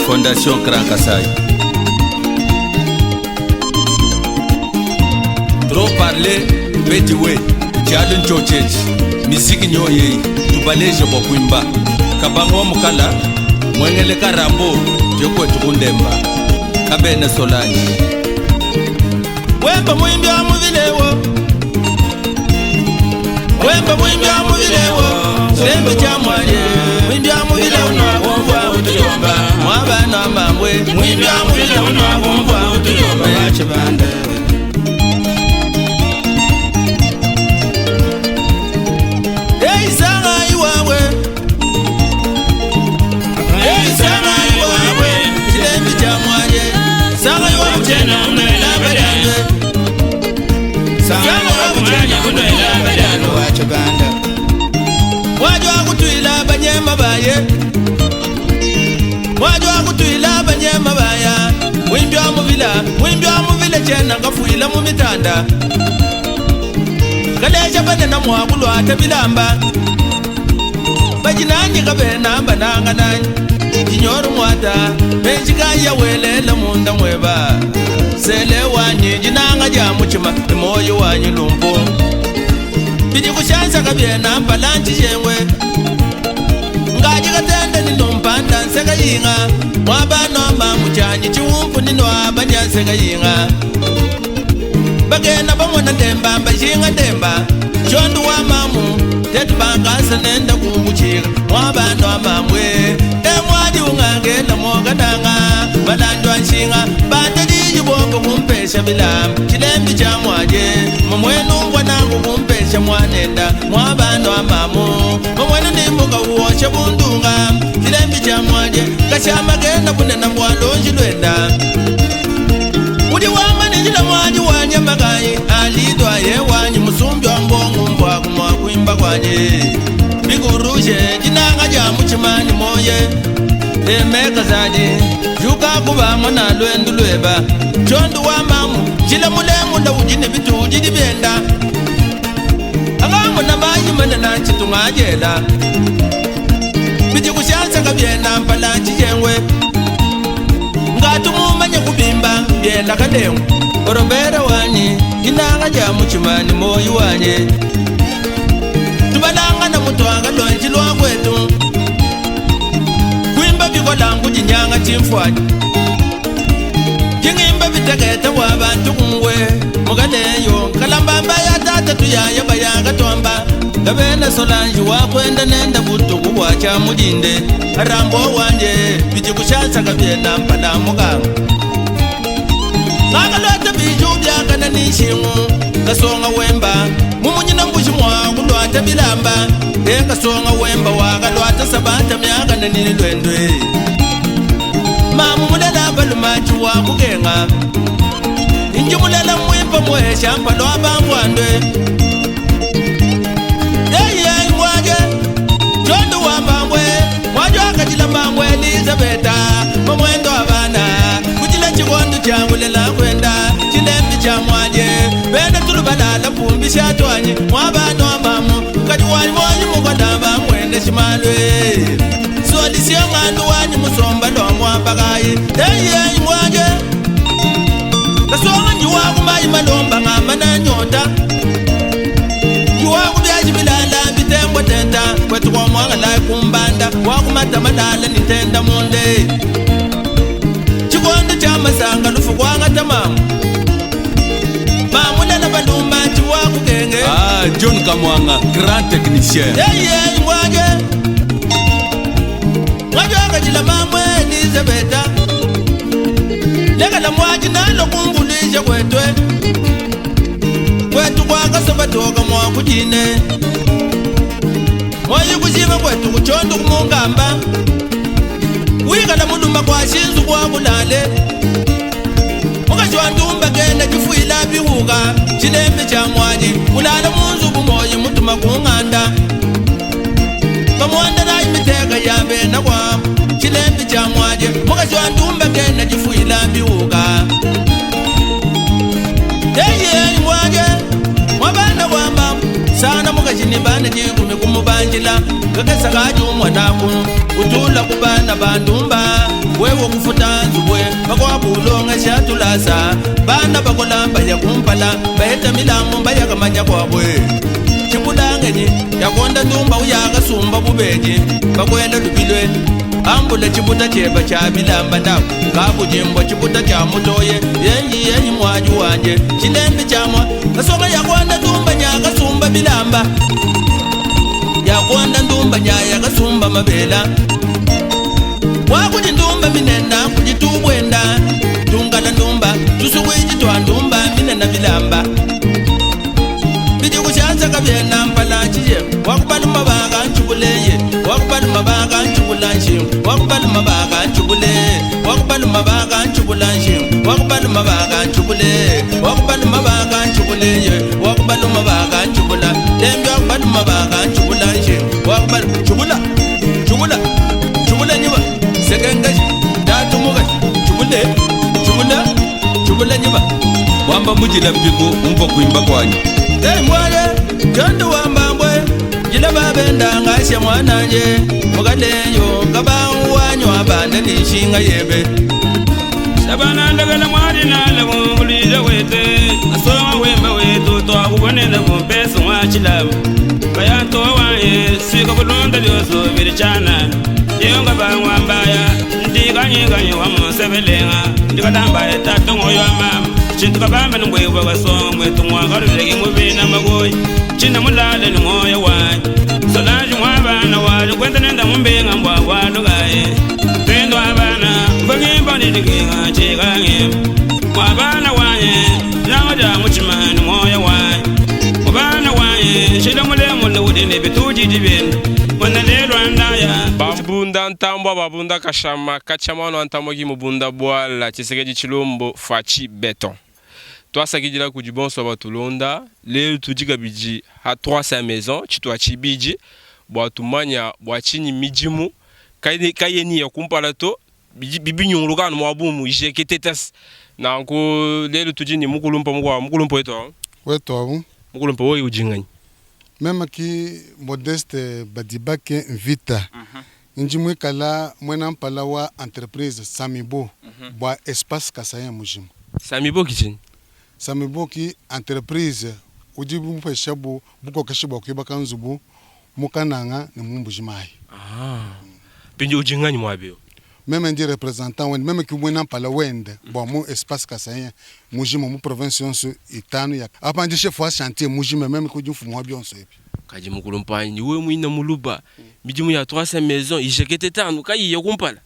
Fondation Grand Kassai. Trop parler, petit we, tshialu ntshotshetshi, miziki nyoyeyi, tubaleje bua kuimba. Kabango wa mukala, mwengele karambo, jekwetu kundemba. Kabene Solange. Wemba mwimbi wa muvilewo. Wemba mwimbi wa muvilewo. Chilembe cha mwanye. Mwimbi wa muvilewo nwakumvwa utuyomba. Mwabana mambwe. Mwimbi wa muvilewo nwakumvwa utuyomba ya chibanda. Hey, sanga iwawe. Hey, sanga iwawe. Chilembe cha mwanye. Sanga iwawe chena unela badangwe. Sanga iwawe chena unela badangwe. Wachibanda. Mwajwa kutwila banyema baye. Mwajwa kutwila banyema baya. Mwimbi wa muvila, mwimbi wa muvila chena ngafuila mu mitanda. Kaleja banena mwakulwa tabilamba. Bajinanyi kabena bananga nanyi. Jinyoro mwata, benji kaya welela munda mweba. Sele wanyi jinanga ja muchima, ni moyo wanyi lumbu. Biji kushanza kabyena mpalanchi jengwe. Ngaji katende ni lumpanda nseka yinga. Mwabano mamuchanyi chiwumpu ni nwabanya nseka yinga. Bagena bamona ndemba mbajinga ndemba. Chondu wa mamu, tetu bangasa nenda kubuchika. Mwabano mamwe, emwadi ungangela mogadanga. Balandwa nshinga, batadiji bongo kumpesha bilam. Chilembi cha mwaje, mumwenu ngwanangu kumpesha mwanenda. Mwabano mamu, mumwenu nimbuka uoshe bundunga. Chilembi cha mwaje, kashama genda kunena mwalonji lwenda. Udi wamanijila mwanyi wanyamagayi, alidwa ye wanyi musumbi wa mbongo mbwa kumwa kuimba kwanye. Biguruje jinanga ja muchimani moye. Emeka zaji, juka kuba mwana lwendu lweba. Chondu wa mamu, jila mulemu nda ujine bitu ujidi byenda. Angamu na mayi manana chitunga jela. Biji kushansa kabyenda mpala chijengwe. Ngatumumanye kubimba byenda kadengu. Orobera wanyi, inanga ja muchimani moyo wanye. Tubalanga na mutwanga lwanji lwa kwetu. Kuimba bikolangu jinyanga chimfwanyi. Jingimba bitegete bwa bantu kungwe. Mugaleyo, kalambamba ya tata tuyaya bayanga twamba. Kabene Solange wakwenda nenda butuku bwacha mujinde. Arambo wanje, biji kushansa kabyenda mpala muganga. Ngakalwata biju byakana nishingu. Kasonga wemba, mumunyina mbushi mwakulwata bilamba. E kasonga wemba wakalwata sabata myakana nilwendwe. Mamu mulela balumachi wakugenga. Inji mulela mwimpa mwesha mpalwa bambwandwe. Hey, mwaje, chondo wa mambwe, mwaje akajila mambwe Elizabeta, mamwendo abana, kujila chigondo changu lela kwenda, chilembi cha mwaje, benda tulubalala pumbisha twanye, mwabano mamu, kaji wanyi mwanyi mukodamba mwende shimalwe. Solisio ng'andu wanyi musomba lo mwambagayi, hey, mwaje, kasonga njiwa kumayi malomba ng'ama na nyota. Bilala bitembwa tenta kwetu kwa mwanga lai kumbanda wakumata malala nitenda munde chikondo cha masanga lufu kwanga tamamu mamulela balumba chiwa kugenge. Ah, John Kamwanga, grand technicien. Hey, hey, mwaje mwaje akajila mamwe Elizabeta lekala mwaji nalo kumbulisha kwetwe kwetu kwakasabatoka mwakujine mwayi kushima kwetu kuchondo kumungamba wikala muluma kwa shinzu kwa kulale mukashi wa ndumba kenda chifuila bihuka chilembe cha mwanyi kulala munzu bumoyi mutuma kung'anda kamwanda na imiteka yabe na kwa chilembe cha mwanyi mukashi wa ndumba kenda chifuila bihuka yeye mwaje mwabana wa mama. Mukaji ne bana dikumi kumubandila kakesa kadi umwanaku utula ku bana ba ndumba wewe kufuta nzubwe bakuabu ulongesha tulasa bana bakola mbaya kumpala baheta milambu mbaya kamanya kwabwe chibulangenyi yakonda ndumba uyakasumba bubeji bakwela lubilwe ambula chibuta cheba cha bilamba ndaku kabujimbwa chibuta cha mutoye yeyi yeyi mwaji wanje chilembe chamwa kasonga yakonda ndumba nyakasumba bilamba yakonda ndumba nyaya kasumba mabela wakuti ndumba minena kujitubwenda tungala ndumba tusukwiji twa ndumba minena bilamba bidikushanza kabyena mpala nchiye wakubaluma bakanchubuleye wakubaluma bakanchubula nshingu wakubaluma bakanchubule wakubaluma bakanchubula nshingu wakubaluma bakanchubule wakubaluma bakanchubuleye wakubaluma bakanchubula lembi wakubaluma bakanchubula nshingu wakubaluma chubula chubula chubula nyiba sekengashi tatumukashi chubule chubula chubula nyiba Wamba mujila mpiko umva kuimba kwanyu. Hey mwale jondo wambambwe jila babenda ngashe mwananje mukaleyo ngabawanywa banda nishinga yebe. Sabana ndagala mwali nala bumbuliza wete asonga wemba wetu twakubonela bumpesa mwachilaba bayanto waye sika bulonda lyoso bili chana yonga bangwambaya ndikanyikanye wamusebelenga ndikatambaya tatongoyo mama chintu kabamba ningwewa kasonga mwetu mwakaluleke mubina magoyi china mulale ni wanje solange mwabana waje kwenda nenda mumbenga mbwa walugaye twendo abana mvangimba nilikenga chikange mwabana wanye nangaja muchimani moyo wanye mubana wanye shila mulemule udine bitujiji byenu ndaya. Bambunda ntambwa babunda kashama kachama no ntambwa ki mubunda bwala Tshisekedi Tshilombo Fatshi Beton. Twasakidila kudi bonso batulonda lelo tudi kabidi ha 300 maison tshitwa tshibidi bua tumanya bua tshinyi midimu kayeni ya kumpala to bibinyunguluka anu mwabumu ijeketetas nanku lelo tudi ni mukulumpa mukwa mukulumpa wetu awu wetu awu mukulumpa woyi ujinganyi meme ki Modeste Badibake Mvita. Nji mwikala mwena mpala wa entreprise Samibo bwa espace Kasaïen mujima. Samibo kichini Samibo ki entreprise udi bupesha bu bukokesha bwa kuibaka nzubu mukananga ne mumbujimayi. Pindi ujinganyi mwabio Meme ndi représentant wende meme ki mwena mpala wende bwa mu espace Kasaïen mujima mu province yonso itano ya apa ndi chef wa chantier mujima meme kudi mfumu wa bionso ebi. Kaji mukulumpa we mwina muluba midimu ya 300 maison ijekete tanu kayiye kumpala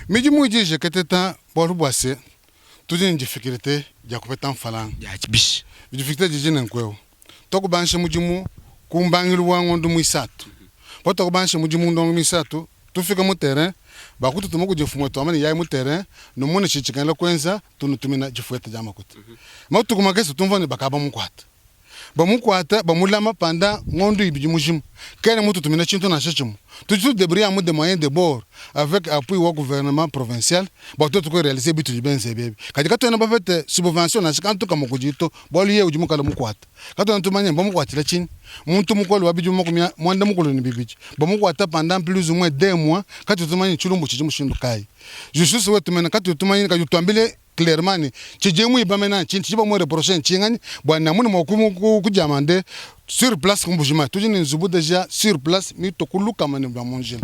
Midimu idi ijekete bwalu bwa se tudi ne difficulté dia kupeta mfalanga. Ya bishi difficulté didi nenkweo tokubansha mudimu kumbangilu wa ngondo mwisatu po tokubansha mudimu ndongo misatu tufika mu terrain bakututuma kudi mfumu wetu amane yayi mu terrain numone tshitshikangela kwenza tunutumina difueta dia makuta. Matuku makese tumva ne bakaba mukwata bamukwata bamulama panda ngondo ibidi mujimu kene mututumina tshintu nansha tshimue tudi tudébrouiller amu de moyens de bord avec appui wa gouvernement provincial bua tuetu kuréaliser bitudi benze biebi kadi katuena bapete subvention nansha kantu kamue kudi to bualu ye udi mukala mukwata katuena tumanye bamukuatila tshinyi muntu mukole wa bidimu makumi mwanda mukulu ne bibidi bamukuata pendant plus ou moins 2 mois katu tumanye tshilumbu tshidi mushindu kayi justice wetu mena katu tumanye kadi tuambile clairement ni tshidi muiba mena tshini tshidi bamu reprocher ntshingani bua namuni mua kudiamande sur place kumbujima tudi ne nzubu déjà sur place mito kulukama ne bua munjila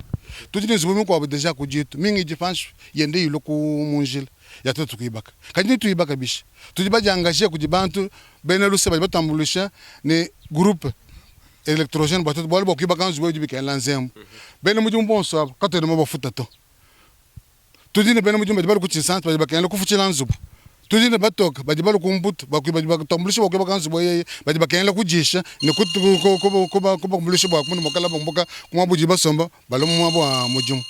tudi ne nzubu mikuabu déjà kuditu mingi idi panshi yende ilu ku munjila ya tuetu kuibaka kadi ni tuibaka bishi tudi badiangaje kudi bantu bena luse badi batambuluisha ne groupe électrogène bua tuetu bualu bua kuibaka nzubu idi bikengela nzembu bena mudimu bonso aba katuena bafuta to tudi ne bena mudimu badi bali ku tshisansi badi bakengela kufutshila nzubu tudi ne batoka badi bali ku mbutu badi batambuluisha bua kuibaka nzubu yeye badi bakengela kudisha ne kubakumbuluisha bua kumuna mukala bambuka kumwa basomba bali mu bua mudimu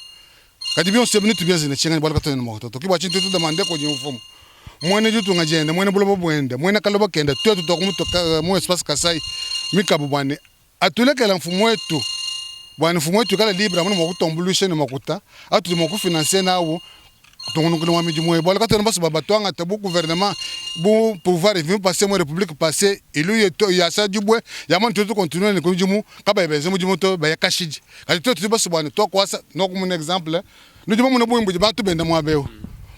kadi bionso ebi nitubienze ne tshingani bualu katuena mua kutoto ki bua tshintu tudemande kudi mfumu mwene ditunga diende mwene buloba buende mwene kaloba kende tuetu twakumutoka mu espace Kasai mikabu bwane atulekela mfumu wetu bwana mfumu wetu ikala libre amuna mua kutuambuluisha ne makuta atudi mua kufinancer nawu. Kutungunukila wa midimu eyi, bualu katuena basue bua batuangate bu gouvernement bu pouvoir evi passe mu republique passe ilu yetu yasa dibue yamana tuetu continuer ne mudimu kabayi benza mudimu to baya kashidi. Kadi tuetu tudi basue bua ne tuakuasa nokumuna exemple nudi bamona bungi budi bantu benda muaba eu,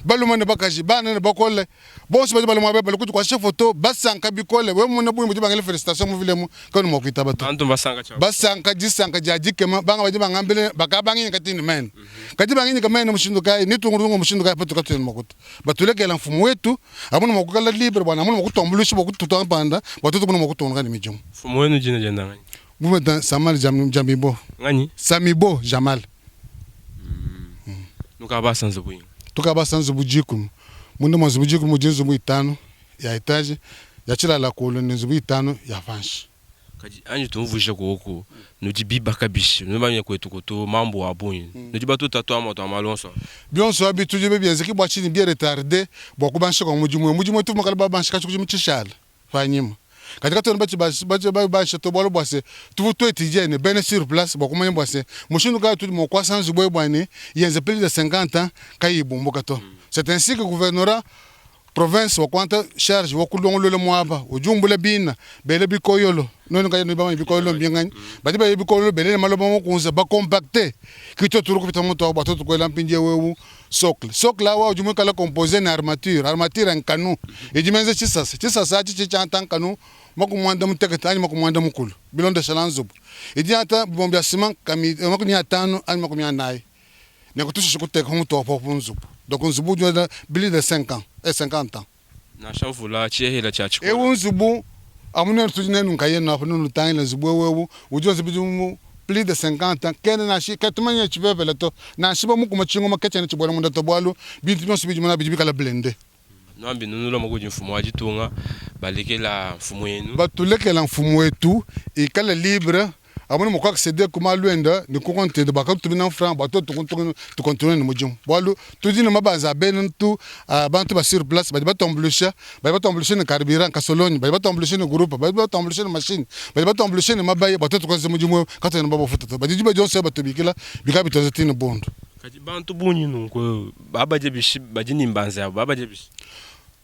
balume ne bakaji, bana ne bakole bonso badi balua muaba eu bali kutukuatshisha foto basanka bikole. Wewe mumone bungi budi bangela felicitation mu ville emu kawena mua kuitaba to. Bantu mbasanka tshia Basanka disanka dia dikema, banga badi bangambila bakabanginyika tini mene kadi banginyika mene mushindu kayi ne tungu mushindu kayi patuka tuena mua kuta batulekela mfumu wetu amuna mua kuikala libre bua amuna mua kutuambuluisha bua kututua mpanda bua tuetu kumona mua kutungunuka ne midimu. Mfumu wenu dina dienda nganyi? Mfumu Samal Jamibo. Nganyi? Samibo Jamal. Nukabasa nzubu inga? Tukabasa nzubu dikumi. Munda mua nzubu dikumi mudi nzubu itanu ya etage ya tshilala kulu ne nzubu itanu ya panshi. Kadi anji tumvuija kuoku nudi bibaka bishi? Nudi bamanye kuetu kutu mambu a bungi. Nudi batuta tuamua tua malu onso? Bionso abi tudi bienzeke bua tshinyi? Bia retarde bua kubansha kua mudimu eu. Mudimu wetu uvua babansha katshia ku tshidimu tshishala panyima. Kadi katuena batshibansha to bualu bua se tuvua tuetudie ne bena sur place bua kumanya bua se mushindu kayi tudi mua kuasa nzubu eyi bua ne yenze plus de 50 ans kayiyi ibumbuka to. C'est ainsi que gouvernorat province wa kuangata charge wa kulongolola muaba udi umbula bina bela bikoyolo nuenu kayi nudi bamanye bikoyolo mbinganyi badi bela bikoyolo belele maloba makunze ba compacte ki tuetu tuli kupita mutu awu bua tuetu kuela mpindieu eu socle socle awu udi muikale compose ne armature armature nkanu idi menza tshisasa tshisasa atshi tshidi tshiangata nkanu makumi muanda mutekete anyi makumi muanda mukulu bilondeshela nzubu idi yangata bibombi bia ciment makumi atanu anyi makumi anayi Nenku tushishe kuteka mutu wa pa nzubu. Donc nzubu udi wenda plus de 5 ans et 50 ans. Nansha mvula tshihela tshia tshikola. Ewu nzubu amu nuenu tudi nenu nkayenu apa nuenu nutangila nzubu ewu ewu udi wenza bidimu plus de 50 ans kena nansha katumanya tshipepele to nansha bamukuma tshingoma katshiena tshibuela munda to bualu bintu bionso bidi muna bidi bikala blende. Nuambi nunulomba kudi mfumu wa ditunga balekela mfumu wenu. Batulekela mfumu wetu ikale libre amone mua ku acceder ku malu enda ne ku compte ende bua katutumina franc bua tuetu tu continuer ne mudimu bualu tudi ne mabanza a bentu a bantu ba sur place badi batuambuluisha badi batuambuluisha ne carburant kasolonyi badi batuambuluisha ne groupe badi batuambuluisha ne machine badi batuambuluisha ne mabaya bua tuetu kuenza mudimu eu katuena babafuta to badi diba dionso batubikila bikala bituenza tine bundu. Kadi bantu bungi nunku babadie bishi badi ne mbanza yabu babadie bishi?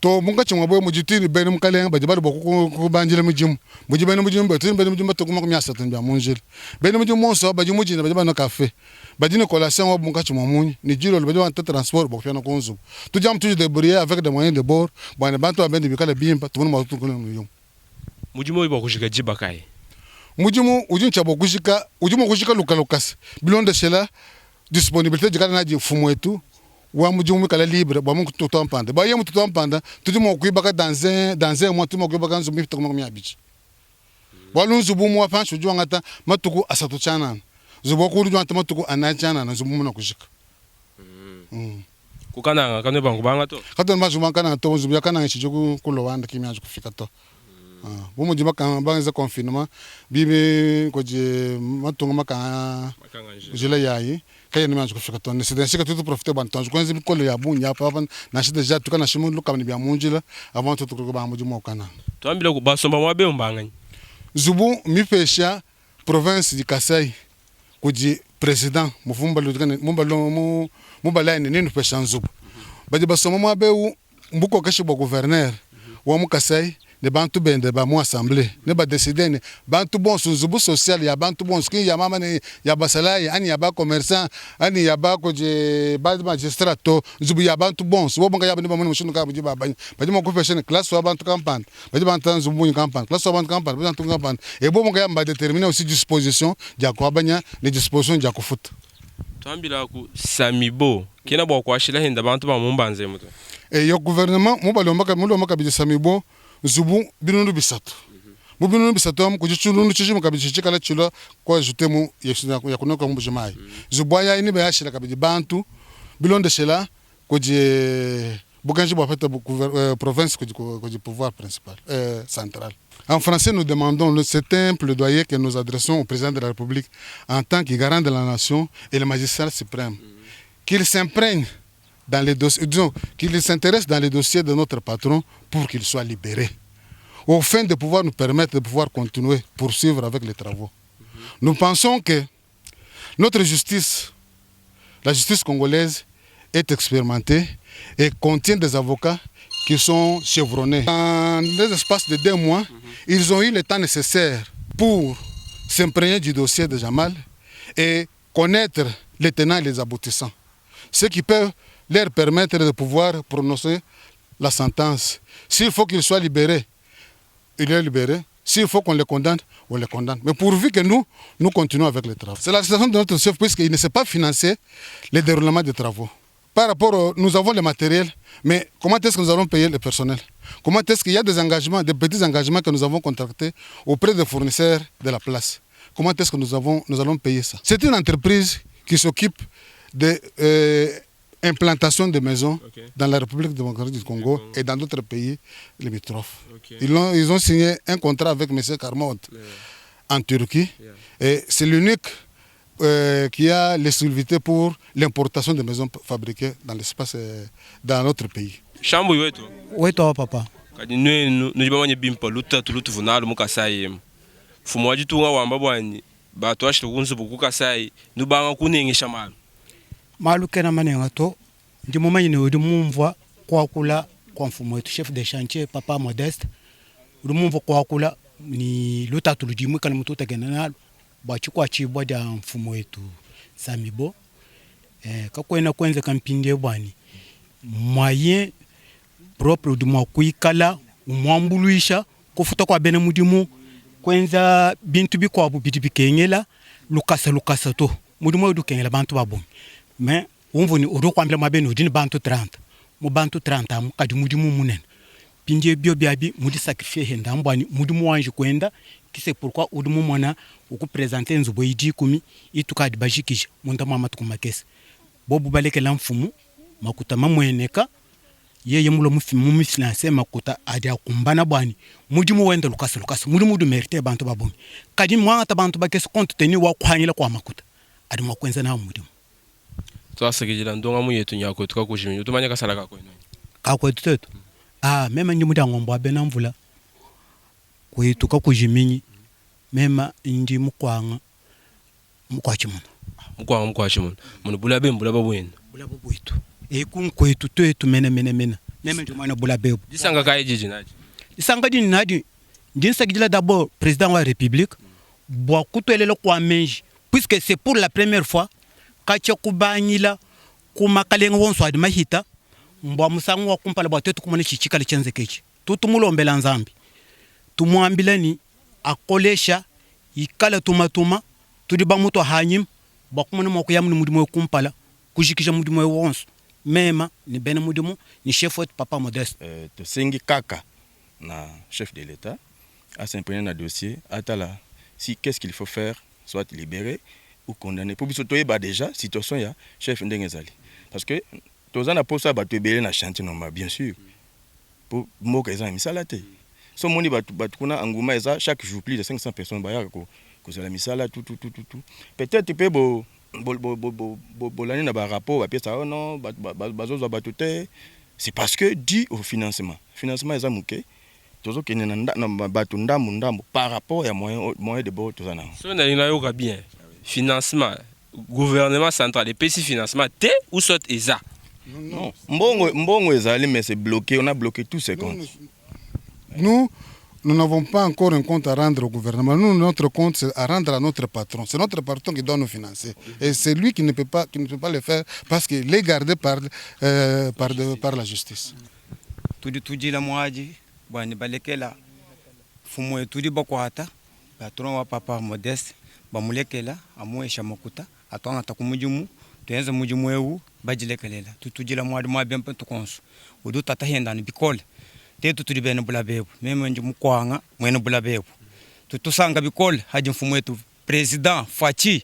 To munkatshi muabu mudi tini bena mukalenga badi balua bua kubandila mudimu. Mudi bena mudimu betu tini bena mudimu batue ku makumi asatu ne bia mu njila. Bena mudimu bonso aba badi mu dinda badi banua kafe, badi ne collation wabu munkatshi mua munya ne dilolo badi bangata transport bua kupiana ku nzubu. Tudi amu tudi debrouiller avec des moyens de bord bua ne bantu ba bende bikale bimpe tumone mua kutungunuka ne mudimu. Mudimu udi bua kujika diba kayi? Mudimu udi ne tshia bua kujika udi mua kujika lukalukasa bilondeshela disponibilite dikala nadi mfumuetu wa mudimu muikale libre bua mututua mpanda. Bua yeye mututua mpanda, tudi mua kuibaka dans un dans un mois tudi mua kuibaka nzubu mipite ku makumi abidi. Bualu nzubu umue wa panshi udi wangata matuku asatu tshianana, nzubu wa kulu udi wangata matuku anayi tshianana, nzubu mumane kujika. Ku Kananga kanuena banji kubanga to? Katuena banji kubanga Kananga to, nzubu ya Kananga itshidi ku Luanda ki mianji kufika to. Bu mudi benza confinement bibi kudi matunga makanga njila yayi kayena mianji kufika to. C'est ainsi que tudi tu profiter bua tuanji kuenza bikole bia bungi apa apa nansha dejà tuikale nansha mu lukama ne bia mu njila avant tuetu kubanga mudimu wa ku Kananga. Tuambilaku basomba muaba eu mbanganyi? Nzubu mipesha province di Kasai kudi president mubalaye ne nenupesha nzubu. Badi basomba muaba eu mbukokeshi bua gouverneur wa mu Kasai ne bantu bende ba mu assemblee ne ba decide ne bantu bonso nzubu sociale ya bantu bonso ki ya mama ne ya basalayi anyi ya ba commerçant anyi ya ba kudi ba magistrat to nzubu ya bantu bonso bobo nkayabo ne bamone mushindu kayi budi babanya badi mua kupesha ne classe wa bantu kampanda badi bangata nzubu bungi kampanda classe wa bantu kampanda badi bantu kampanda et bobo nkayabo ba determiner aussi disposition dia kuabanya ne disposition dia kufuta. Tuambilaku Samibo kena bua kuashila henda bantu ba mu mbanza emu to. Eyo gouvernement mubalomba mulomba kabidi Samibo nzubu binunu bisatu. Mu binunu bisatu amu kudi tshinunu tshijima kabidi tshidi tshikala tshilua ku ajouter mu ya kunoka mu Mbuji Mayi. Nzubu ayi ayi nebayashila kabidi bantu bilondeshela kudi bukenji buapeta province kudi kudi pouvoir principal central. En français nous demandons, c'est un plaidoyer que nous adressons au président de la République en tant que garant de la nation et le magistrat suprême, qu'il s'imprègne dans les dossiers, disons, qu'il s'intéresse dans les dossiers de notre patron pour qu'il soit libéré, au fin de pouvoir nous permettre de pouvoir continuer, poursuivre avec les travaux. Nous pensons que notre justice, la justice congolaise, est expérimentée et contient des avocats qui sont chevronnés. En l'espace de 2 mois, ils ont eu le temps nécessaire pour s'imprégner du dossier de Jamal et connaître les tenants et les aboutissants. Ce qui peut leur permettre de pouvoir prononcer la sentence. S'il faut qu'il soit libéré, il est libéré. S'il faut qu'on le condamne, on le condamne. Mais pourvu que nous, nous continuons avec les travaux. C'est la situation de notre chef puisqu'il ne sait pas financer le déroulement des travaux. Par rapport au, nous avons le matériel, mais comment est-ce que nous allons payer le personnel? Comment est-ce qu'il y a des engagements, des petits engagements que nous avons contractés auprès des fournisseurs de la place? Comment est-ce que nous allons payer ça? C'est une entreprise qui s'occupe de implantation de maisons dans la République démocratique du Congo et dans d'autres pays limitrophes. Ils ont signé un contrat avec M. Carmot en Turquie et c'est l'unique qui a l'exclusivité pour l'importation de maisons fabriquées dans l'espace, dans notre pays. Shambu wetu. Wetu wa papa. Kadi nwenu nudi bamanye bimpa lutatu lutuvua nalu mu Kasai emu. Mfumu wa ditunga wamba bua ne batuashile ku nzubu ku Kasai nubanga kunengesha malu. Malu kena manenga to ndi mumanye ne udi mumvua kuakula kua mfumu wetu chef de chantier papa Modeste udi mumvua kuakula ni lutatu ludi muikale mututakena nalu bua tshikuatshibua dia mfumu wetu Samibo. Kakuena kuenzeka mpindieu buani moyen propre udi mua kuikala umuambuluisha kufuta kua bena mudimu kuenza bintu bikuabu bidi bikengela lukasa lukasa to. Mudimu udi ukengela bantu ba bungi mais umvua ne udi ukuambila muaba ne udi ne bantu 30 mu bantu 30 amu kadi mudimu munene mpindieu biobi abi mudi sacrifier henda amu buani mudimu wanji kuenda ki c'est pourquoi udi mumona ukupresenter nzubu eyi dikumi itukadi bajikija munda mua matuku makese bobu balekela mfumu makuta mamueneka yeye mulue mumifinanse makuta adi akumbana buani mudimu wenda lukasa lukasa mudimu udi merite bantu ba bungi kadi muangata bantu bakese compte tenu wa kuhangila kua makuta adi mua kuenza nawu mudimu. Tuasakidila ndongamu yetu nya kwetu kakujiminyi utumanya kasala ka kwenu. Ka kwetu tetu ah meme ndi mudia ngombo wa bena mvula kwetu kakujiminyi mema ndi mukwanga mukwatshimuna. Mukwanga mukwatshimuna munu bulabe mbulaba buenu. Bulaba buetu eku nkuetu tuetu mene mene mena meme ndi muena bulaba ebu. Disanka kayi didi nadi? Disanka dindi nadi ndi nsakidila d'abord president wa republique bua kutuelela kua meji puisque c'est pour la première fois katshia kubangila ku makalenga wonso adi mahita mbua musangu wa kumpala bua tuetu kumona tshidi tshikala tshienzeka etshi. Tutu mulombela Nzambi tumuambila ni akolesha ikala tumatuma tudi bamutua hanyima bua kumona mua kuya muni mudimu eu kumpala kujikija mudimu eu wonso mema ne bena mudimu ne chef wetu papa Modeste. Tosengi kaka na chef de l'Etat a s'imprégner na dossier atala si qu'est-ce qu'il faut faire, soit libérer ou condamner po biso toyeba déjà situation ya chef ndenge ezali, parce que toza na posa ya bato ebele na chantier normal, bien sûr, po mboka eza na misala te. So omoni bato bato kuna engouement eza chaque jour plus de 500 personnes bayaka kozala misala tout tout tout tout tout. Peut-être mpe bo bolandi na barapport bapesa oh non, bazozwa bato te, c'est parce que dû au financement, financement eza moke, tozokende na bato ndambu ndambu par rapport ya moyen de bord toza nango. Soki nalingi nayoka bien, financement gouvernement central epesi financement te ou soit eza? Non, mbongo mbongo ezali, mais c'est bloqué, on a bloqué tous ces comptes. Nous, nous n'avons pas encore un compte à rendre au gouvernement. Nous, notre compte, c'est à rendre à notre patron. C'est notre patron qui doit nous financer. Et c'est lui qui ne peut pas le faire parce qu'il est gardé par la justice. Tudi tudila muaji bua ne balekela mfumu wetu tudi bakuata patron wa papa Modeste bamulekela amuesha makuta atuangata ku mudimu tuenza mudimu eu badilekelela tutudila muadi muabi mpe tukonso udi utata hendani bikole tetu tudi bena bulaba ebu meme ndi mukwanga muena bulaba ebu tutusanga bikole hadi mfumu wetu president Fatshi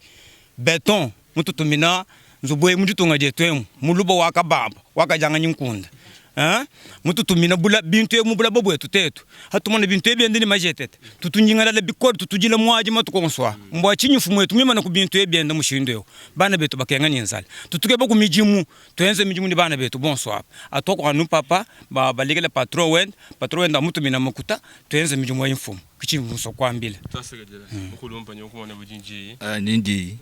Beton mututumina nzubu eyi mu ditunga dietu emu muluba wakabamba wakadianganyi nkunda hein mututumina bula bintu ebu mu bulaba buetu tetu hatumona bintu ebi ende ne majetete tutunyingalala bikole tutudila muadi matuku onso aa mbua tshinyi mfumu wetu muimana ku bintu ebi ende mushindu eu bana betu bakenga ne nzala tutukeba ku midimu tuenze midimu ne bana betu bonso aba atuaku anu papa ba balekela patron wende patron wende amutumina makuta tuenze midimu eyi mfumu ki tshindi musua kuambila. Tuasakidila mukulumpa nyokumona budi njiyi. Nindi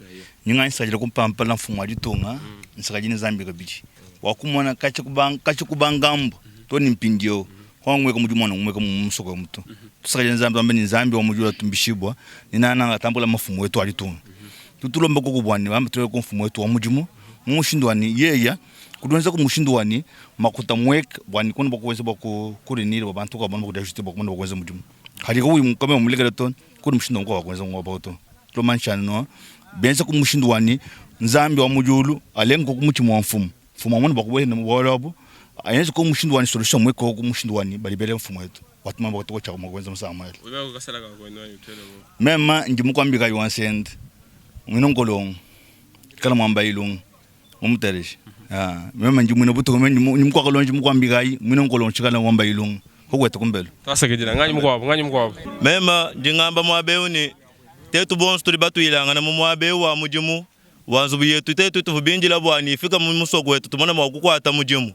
nyinga nsakidila kumpampala mfumu wa ditunga nsakidila Nzambi kabidi. Wakumona katshia ku bangambu too ne mpindieu, kuangueka mudi muana umueka mu musoko emu to. Tusakidila Nzambi tuambe ne Nzambi wa mu diulu atumbishibua ne nangananga atambula mafumu wetu a ditunga. Tudi tulomba koku bua ne bambe tuleke mfumu wetu wa mudimu mu mushindu wa ne yeya kudiwenza ku mushindu wa ne makuta mueka bua ne kumona bua kuenza bua ku renir bua bantu bua kumona bua kumona bua kuenza mudimu. Kadi kauyi kama mulekela to kudi mushindu wa kuenza muaba to. Tulomba no benza ku mushindu wa ne Nzambi wa mu diulu alenga ku mutshima wa mfumu. Mfumu amone bua kubuela mu bualu abu ayenze ku mushindu wa ne solution mueka ku mushindu wa ne balibele mfumu wetu watuma bua tukocha mua kuenza musangu mwele. Mema ndi mukwambika kayi wa nsende mwina nkolongo kala mwamba ilungu mumuteleje mema ndi mwina butuku ndi mukwakalonji mukwambika kayi mwina nkolongo chikala mwamba ilungu kokweta kumbelo. Twasakidila nganyi mukwabo nganyi mukwabo. Mema ndi ngamba muaba eu ne tetu bonso tudi batuilangana mu muaba eu wa mudimu wa nzubu yetu tetu tuvua bindila bua ne ifika mu musoko wetu tumone mua kukuata mudimu.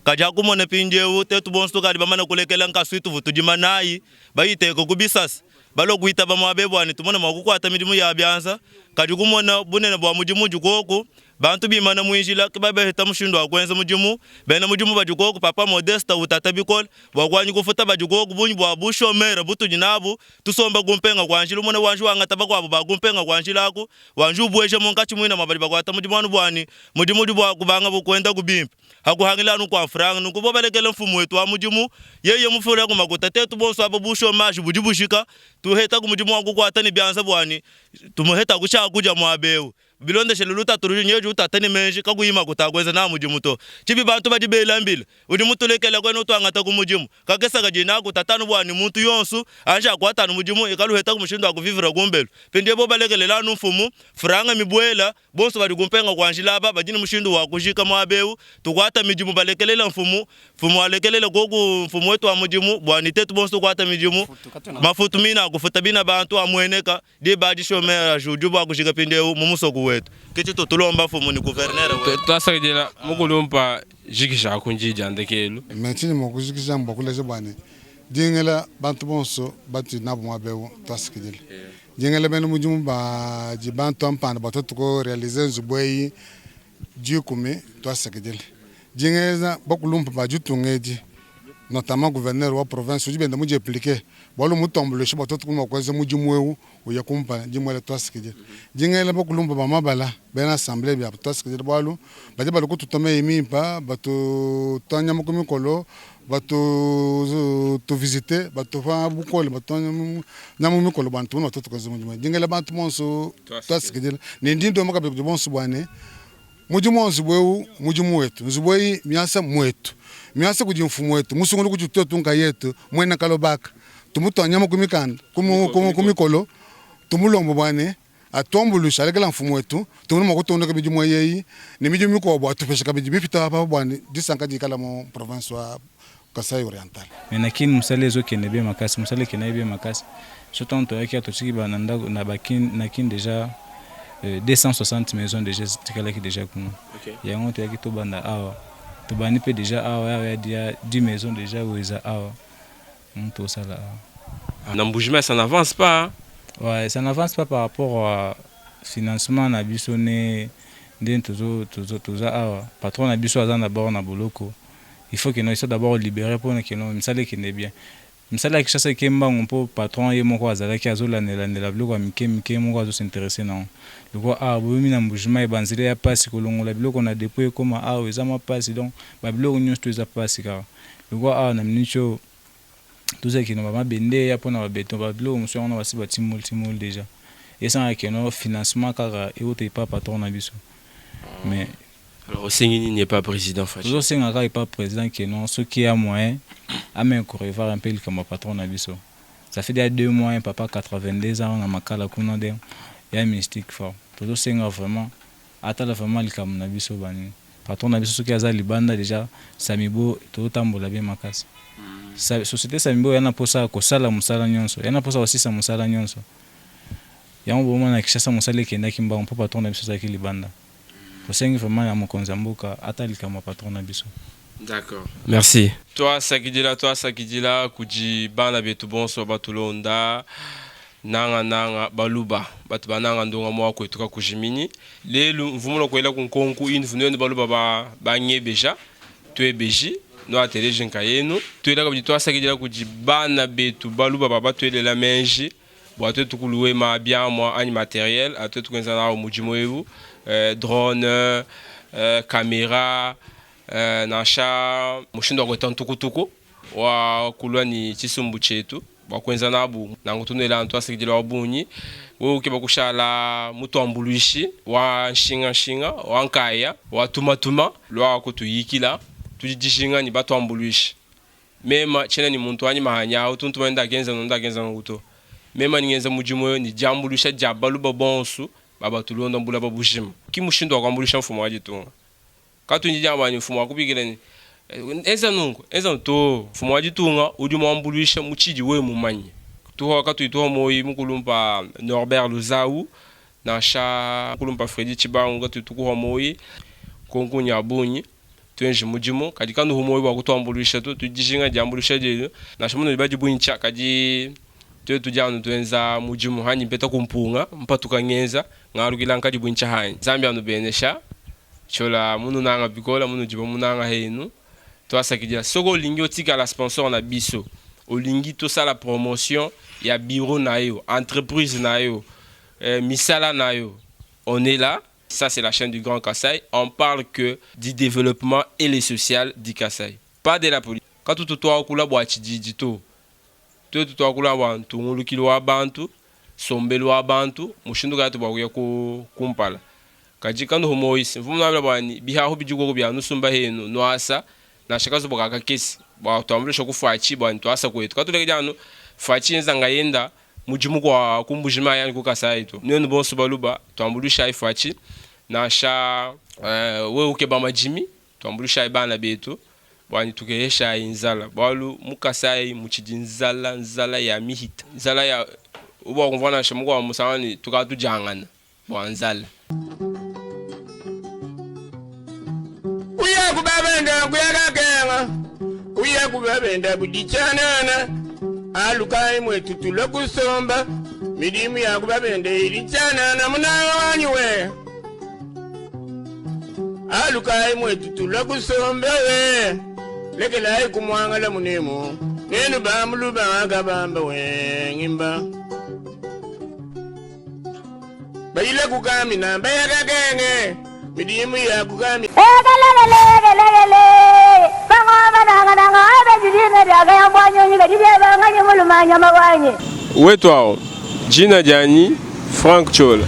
Kadi akumona mpindieu tetu bonso tukadi bamane kulekela nkasu ituvua tudima nayi bayiteka ku bisasa balua kuitaba muaba eu bua ne tumone mua kukuata midimu ya bianza. Kadi kumona bunene bua mudimu udi kuoku bantu bimana mu njila ke babaheta mushindu wa kuenza mudimu. Bena mudimu badi kuoku papa Modeste utata bikole bua kuanji kufuta badi kuoku bungi bua bushomere butudi nabu tusomba kumpenga kua njila umone wanji wangata bakuabu ba kumpenga kua njila aku wanji ubueja munkatshi muina mua badi bakuata mudimu anu bua ne mudimu udi bua kubanga kuenda ku bimpe hakuhangila anu kua mfranga. Nunku bo balekele mfumu wetu wa mudimu yeye mufule ku makuta tetu bonso aba bushomage budi bujika tuheta ku mudimu wa kukuata ne bianza bua ne tumuheta ku tshiakudia muaba eu bilondeshele lutatu ludi nyeji utata ne meji kakuyi makuta a kuenza na mudimu to. Tshibi bantu badi bela mbila udi mutulekela kuena utuangata ku mudimu kakesa kadi naku tatanu bua ne muntu yonso anji akuata anu mudimu ikaluheta ku mushindu wa kuvivira kumbelu. Mpindieu bo balekelela anu mfumu franga mibuela bonso badi kumpenga kua njila aba badi ne mushindu wa kujika muaba eu tukuata midimu balekelela mfumu mfumu alekelele koku mfumu wetu wa mudimu bua ne tetu bonso tukuata midimu mafutu mina akufuta bina bantu amueneka diba adi chomage udi bua kujika mpindieu mu musoko wetu ke tshitu tulomba mfumu ne gouverneur wetu. Twasakidila mukulumpa jikija ku ndi dia ndekelu. Me tshindi mua kujikija mbua kuleja bua ne, dingela bantu bonso batudi nabu muaba eu tuasakidila. Dingela bena mudimu badi bantu ampanda bua tuetu ku realiser nzubu eyi dikumi tuasakidila. Dingela bakulumpa ba ditunga edi notamment gouverneur wa province udi benda mudiimpliquer bualu mmutuambuluishe bua tuetu kumona kuenza mudimu eu uya kumpala. Ndi muela tuasakidila. Dingela bakulumpa ba mabala bena assemblee biabu tuasakidila bualu badi balua kututua meyi mimpe batutua nyama ku mikolo batu tuvisite batupa bukole batutua nyama mu mikolo bua tumone mua tuetu kuenza mudimu. Dingela bantu bonso tuasakidila ne ndi ndomba kabidi kudi bonso bua ne mudimu wa nzubu eu mudimu wetu, nzubu eyi miasa muetu, miasa kudi mfumu wetu musungula kudi tuetu nkayetu muena kalobaka tumutua nyama ku mikanda ku mikolo tumulomba bua ne atuambuluishe alekela mfumu wetu tumone mua kutungunuka midimu eyi ne midimu mikuabu atupeshe kabidi mipite apa bua ne disanka dikala mu province wa Kasai Oriental. Mais na kin mosala ezokende bien makasi, mosala ekendaki bien makasi. So tango toyaki awa totiki ba na ndako na ba kin na kin dejà 260 maisons dejà etikalaki dejà kuna. Yango toyaki tobanda awa, tobandi mpe dejà awa awa ya 10 maisons dejà oyo eza awa yango tozosala awa. Na Mbuji-Mayi ça n'avance pas hein. Ouais, ça n'avance pas par rapport à financement na biso ne ndenge tozo tozo toza awa patron na biso aza d'abord na boloko il faut que no soit d'abord libere pona que no misala ekende bien. Misala ya Kinshasa eke mbangu mpo patron ye moko azalaki azolandelandela biloko ya mike mike ye moko azo s'interesser nango. Lokola awa boyomi na Mbuji-Mayi ba nzela eya pasi kolongola biloko na depot ekoma awa eza mwa pasi donc ba biloko nionso tout eza pasi kaka. Lokola awa na minute oyo toza kino ba mabende eya pona ba beton ba biloko mosusu yango wana basi ba timoli timoli dejà. Esengaka que no financement kaka ewuta epa patron na biso mais Alors osengi nini epa president Fatshi? Tozo senga kaka epa president que non soki ya moyen ameka ko revoir un peu likambo ya patron na biso. Ça fait dejà 2 mois un papa 82 ans na makala kuna donc ya mystique fort. Tozo senga vraiment atala vraiment likambo na biso ba nini. Patron na biso soki aza libanda dejà Samibo tozo tambola bien makasi. Societe Samibo eya na posa ya kosala musala nionso, eya na posa ya kosisa musala nionso. Yango bomona na Kinshasa musala ekendaki mbangu po patron na biso azalaki libanda. Tosengi vraiment na mokonzi ya mboka ata likambo ya patron na biso. D'accord. Merci. Tuasakidila tuasakidila kudi bana betu bonso batulonda. Nangananga baluba batu bananga ndongamu wa kuetu kakujiminyi. Lelu mvua mulua kuelaku nkonku inuvua nuenu baluba ba bangebeja, tuebeji, nuateleji nkayenu. Tuela kabidi tuasakidila kudi bana betu baluba ba batuelela menji bua tuetu kuluema biamua anyi materiel a tuetu kuenza nawu mudimu eu, drone, camera, nansha mushindu wa kueta ntukutuku wa kulua ne tshisumbu tshietu bua kuenza nabu nanku. Tunuela anu tuasakidila wa bungi. Wewe ukeba kushala mutuambuluishi wa nshinganshinga, wa nkaya, wa tumatuma, lua kutuyikila. Tudi dijinga ne batuambuluishi. Mema tshiena ne muntu wanyi mahanyi awu tu ntuma ne ndakenza nunku ndakenza nunku to. Mema ndi ngenza mudimu eu ne diambuluisha dia baluba bonsu ba batulonda mu bulaba bujima. Ki mushindu wa kuambuluisha mfumu wa ditunga. Katundi diamba ne mfumu akubikila ne, Enza nunku, enza nunku to. Mfumu wa ditunga udi muambuluisha mu tshidi wewe mumanye. Tuha katuyi tuha muoyi mukulumpa Norbert Luzau nansha mukulumpa Freddy Tshibangu katuyi tukuha muoyi. Nkonku nya bungi, tuenji mudimu kadi kanuhu muoyi bua kutuambuluisha to. Tudi dijinga ne diambuluisha dienu nansha munudi badibuintsha kadi tuetu tudi anu tuenza mudimu hanyi mpeta ku mpunga mpatuka ngenza ngalukila nkadibuintsha hanyi. Nzambi anubenesha. Ciola mununanga bikola munudi bamunanga henu tuasakidila soki olingi otikala sponsor na biso olingi tosala promotion ya bureau nayo entreprise nayo misala nayo on est là ça c'est la chaine du grand Kasaï on parle que du developpement et le social du Kasaï pas de la politique katutu tuakula bua tshididi to tuetu tuakula bua ntungulukilu wa bantu nsombelu wa bantu mushindu kayi bua kuya kumpala Kadi kanuhu muoyi, mvua munuambila bua ne, bihahu bidi kuoku bia nusumba henu nuasa, nansha kazubu ka kakese, bua tuambuluisha ku Fatshi bua ne tuasa kuetu. Katulekedi anu Fatshi enza ngayenda mudimu kua ku Mbuji Mayi anyi ku Kasayi to. Nuenu bonso baluba, tuambuluishayi Fatshi, nansha wewe ukeba madimi, tuambuluishayi bana betu bua ne tukeheshayi nzala, bualu mu Kasayi mutshidi nzala, nzala ya mihita, nzala ya ubua kumvua nansha mukuabu musangu ne tukadi tudiangana. Bua nzala. Kuya ku babenda kuya kakenga, kuya ku babenda budi tshianana. Alukayi muetu tulue kusomba, midimu ya ku babenda idi tshianana munanga wanyi we. Alukayi muetu tulue kusomba we, lekelayi kumuangala munemu nenu ba mu lubanga kabamba we ngimba. Bayile kukamina baya kakenge midimu ya kukamina. Wetu awu, djina dianyi Franck Ciola.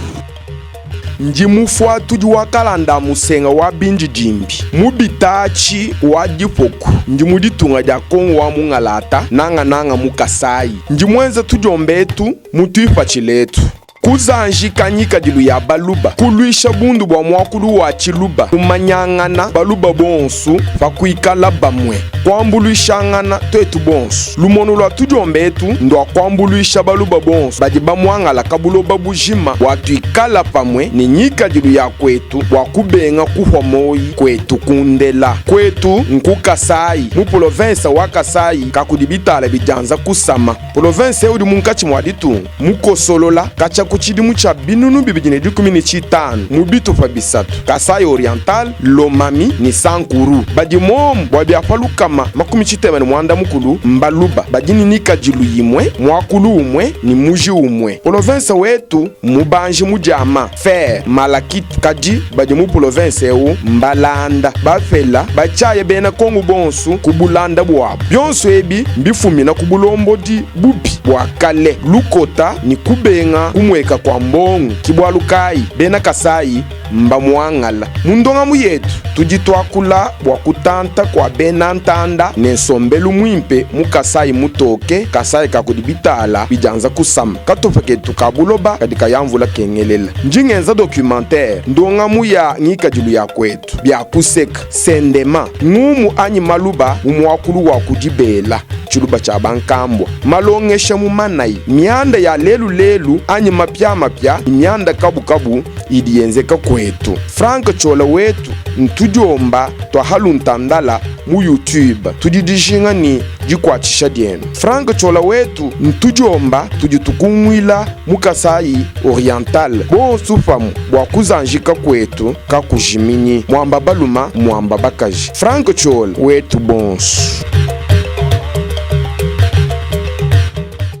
Ndi mufuatudi wa kalanda a musenga wa bindidimbi mu bitaatshi wa dipoku. Ndi mu ditunga dia Kongo wa mungalata, nangananga mu Kasayi. Ndi muenza tudiomba etu mu tuipatshila etu. Kuzanjika ngikadilu ya Baluba, kuluisha bundu bua muakulu wa Tshiluba, kumanyangana Baluba bonsu pa kuikala bamue, kuambuluishangana tuetu bonsu. Lumonu lua tudiomba etu ndua kuambuluisha Baluba bonsu badi bamuangalaka buloba bujima bua tuikala pamue ne ngikadilu ya kuetu bua kubenga kuhua moyi kuetu ku ndela. Kuetu nku Kasayi, mu polovensa wa Kasayi kakudi bitala bidianza kusama. Polovense eu udi munkatshi mua ditunga, mukosolola katshia ku tshidimu tshia 2015 mu bitupa bisatu, Kasaï-Oriental, Lomami ne Sankuru. Badi muomu bua bia pa 360 mbaluba badi ne nikadilu imue, muakulu umue ne muji umue. Polovense wetu mmubanji mu diama, fer, malachite, kadi badi mu polovense eu mbalanda, bapela, batshiaya bena Kongo bonsu ku bulanda buabu. Bionso ebi mbifumina ku bulombodi bubi bua kale, lukota ne kubenga kumueka kua mbongo. Ki bualu kayi bena Kasayi mbamuangala. Mu ndongamu yetu tudi tuakula bua kutanta kua bena ntanda ne nsombelu muimpe mu Kasayi mutoke, Kasayi ka kudi bitala bidianza kusama. Katupa ketu ka buloba kadi kaya mvula kengelela. Ndi ngenza documentaire, ndongamu ya ngikadilu ya kuetu, bia kuseka, sendema, ngumu anyi maluba mu muakulu wa ku dibela, tshiluba tshia bankambua, malongesha mu manayi, mianda ya lelu lelu anyi mapiamapia ne mianda kabukabu idi yenzeka kuetu. Franck Ciola wetu ntudiomba tua Haluntandala mu YouTube. Tudi dijinga ne dikuatshisha dienu. Franck Ciola wetu ntudiomba tudi tukunguila mu Kasaï Oriental bonsu pamue bua kuzanjika kuetu kakujiminyi. Muamba baluma muamba bakaji. Franck Ciola wetu bonsu.